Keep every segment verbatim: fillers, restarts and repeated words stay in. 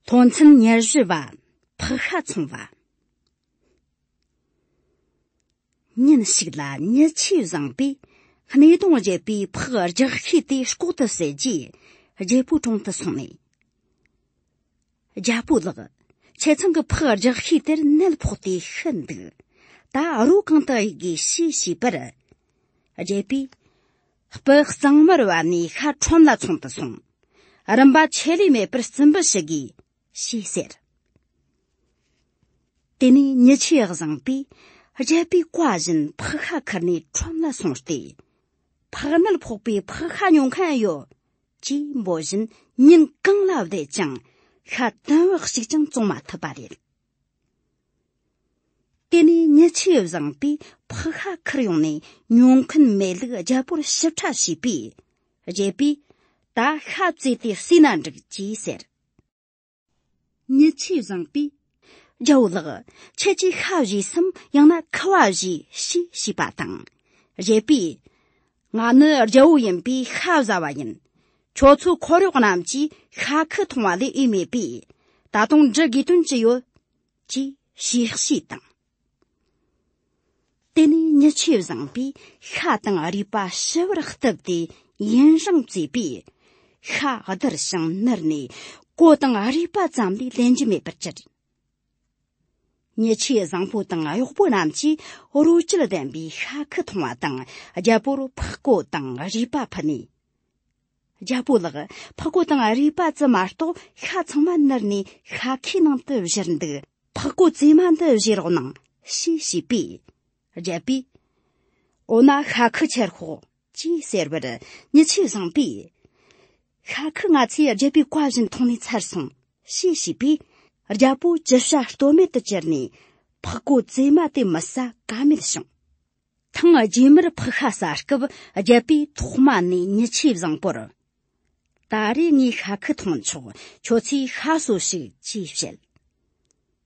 ཐོན་ཚན་ཉེར་བཞི་པ། ཕག་ཤ་འཚོང་བ། ཉིན་ཞིག་ལ་ཉི་ཆུའི་བཟང་པོས་སྣེ་གདོང་བརྒྱབ་པའི་ཕག་རྒྱག་ཤེས་དེ་ལྐོག་ཏུ་བསད་རྗེས། རྒྱལ་པོའི་དྲུང་དུ་སོང་ནས། རྒྱལ་པོ་ལགས། ཁྱེད་ཚང་གི་ཕག་རྒྱག་ཤེས་དེར་ནད་ཕོག་སྟེ་ཤི་འདུག་ད་རོ་གང་དུ་གཡུག་དགོས་ཞེས་ཞུས་པར། རྒྱལ་པོས། སྤུ་གཙང་མར་བབས་ནས་ཤ་ཁྲོམ་ལ་འཚོང་དུ་སོང་། རིན་པ་ཆད་ལུས་མེད་པར་རྩིས་འབུལ་ཞུ་དགོས། ཞེས་ཟེར། དེ་ནས་ཉི་ཆུའི་བཟང་པོས་རྒྱལ་པོའི་བཀའ་བཞིན་ཕག་ཤ་ཁུར་ནས་ཁྲོམ་ལ་སོང་སྟེ། ཕག་ནད་ཕོག་པའི་ཕག་ཤ་ཉོ་མཁན་ཡོད། ཅེས་འབོད་བཞིན་ཉིན་གང་ལ་བསྡད་ཀྱང་ཤ་དུམ་བུ་གཅིག་ཀྱང་བཙོང་མ་ཐུབ་པ་རེད། དེ་ནས་ཉི་ཆུའི་བཟང་པོས་ཕག་ཤ་ཁུར་ཡོང་ནས་ཉོ་མཁན་མེད་ལུགས་རྒྱལ་པོར་ཞིབ་ཕྲ་ཞུས་པས། རྒྱལ་པོས། ད་ཤ་བཙོས་ཏེ་ཟོས་ན་འགྲིག་ཅེས་ཟེར། ཉི་ཆུའི་བཟང་པོས། རྒྱལ་བོ་ལགས། ཁྱེད་ཀྱིས་ཤ་བཞེས་སམ་ཡང་ན་ཁུ་བ་བཞེས་ཞེས་ཞུས་པ་དང་། རྒྱལ་པོས། ང་ནི་རྒྱལ་བོ་ཡིན་པས་ཤ་བཟའ་བ་ཡིན། ཁྱོད་ཚོ་འཁོར་གཡོག་རྣམས་ཀྱིས་ཤ་ཁུ་འཐུང་བ་ལས་འོས་མེད་པས། ད་དུང་འདྲི་དགོས་དོན་ཅི་ཡོད། ཅེས་ཞུས་ཞུས་དང་། དེ་ནས་ཉི་ཆུའི་བཟང་པོས་ཤ་དང་རུས་པ་ཞིབ་པར་གཏུབས་ཏེ་ཡུན་རིང་བཙོས་པས། ཤ་བསྡུར་ཞིང་ནུར་ནས་གོ་དང་རུས་པ་ཙམ་ལས་ལེན་རྒྱུ་མེད་པར་གྱུར། ཉི་ཆུའི་བཟང་པོ་དང་གཡོག་པོ་རྣམས་ཀྱིས་རོ་བཅུད་ལྡན་པའི་ཤ་ཁུ་འཐུང་བ་དང་རྒྱལ་པོར་ཕག་སྐོ་དང་རུས་པ་ཕུལ་ནས། རྒྱལ་པོ་ལགས། ཕག་སྐོ་དང་རུས་པ་ཙམ་མ་གཏོགས་ཤ་ཚང་མ་ནུར་ནས་ཤ་ཁུའི་ནང་དུ་བཞུར་འདུག་ཕག་སྐོ་བཙོས་མ་འདི་བཞེས་རོགས་གནང་ཞེས་ཞུས་པས། རྒྱལ་པོས། འོ་ན་ཤ་ཁུ་ཁྱེར་ཤོག་ཅེས་ཟེར་བར་ཉི་ཆུའི་བཟང་པོས། ཤ་ཁུ་ང་ཚོས་རྒྱལ་པོའི་བཀའ་བཞིན་འཐུང་ནས་ཚར་སོང་ཞེས་ཞུས་པས། རྒྱལ་པོ་ཅི་བྱ་གཏོལ་མེད་དུ་གྱུར་ནས་ཕག་སྐོ་བཙོས་མ་དེ་མི་ཟ་ཀ་མེད་བྱུང་། ཐེངས་རྗེས་མར་ཕག་ཤ་ཟ་སྐབས་རྒྱལ་པོས་ཐོག་མ་ནས་ཉི་ཆུའི་བཟང་པོར། ད་རེས་ངས་ཤ་ཁུ་འཐུང་ཆོག་ཁྱོད་ཚོས་ཤ་ཟོས་ཤིག་ཅེས་བཤད།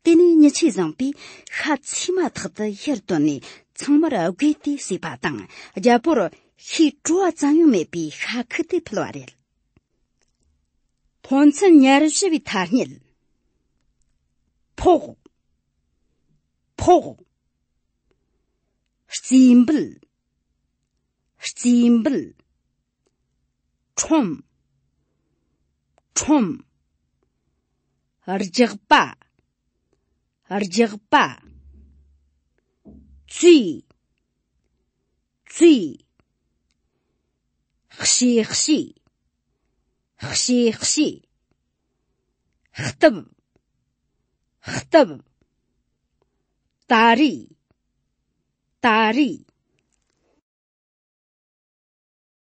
དེ་ནས་ཉི་ཆུའི་བཟང་པོས་ཤ་ཚོས་མ་ཐག་ཏུ་ཕྱིར་བཏོན་ནས་ཚང་མར་བགོས་ཏེ་ཟོས་པ་དང་རྒྱལ་པོར་ཤའི་བྲོ་བ་ཙམ་ཡང་མེད་པའི་ཤ་ཁུ་དེ་ཕུལ་བ་རེད། ཐོན་ཚན་ཉེར་བཞི་པའི་ཐ་སྙད། ཕོག་ཕོག་རྩིས་འབུལ། རྩིས་འབུལ། ཁྲོམ། ཁྲོམ། རྒྱག་པ། རྒྱག་པ། བཙོས། བཙོས། གཤེ་གཤེ། གཤེ་གཤེ། གཏུབ། གཏུབ། ད་རེས། ད་རེས།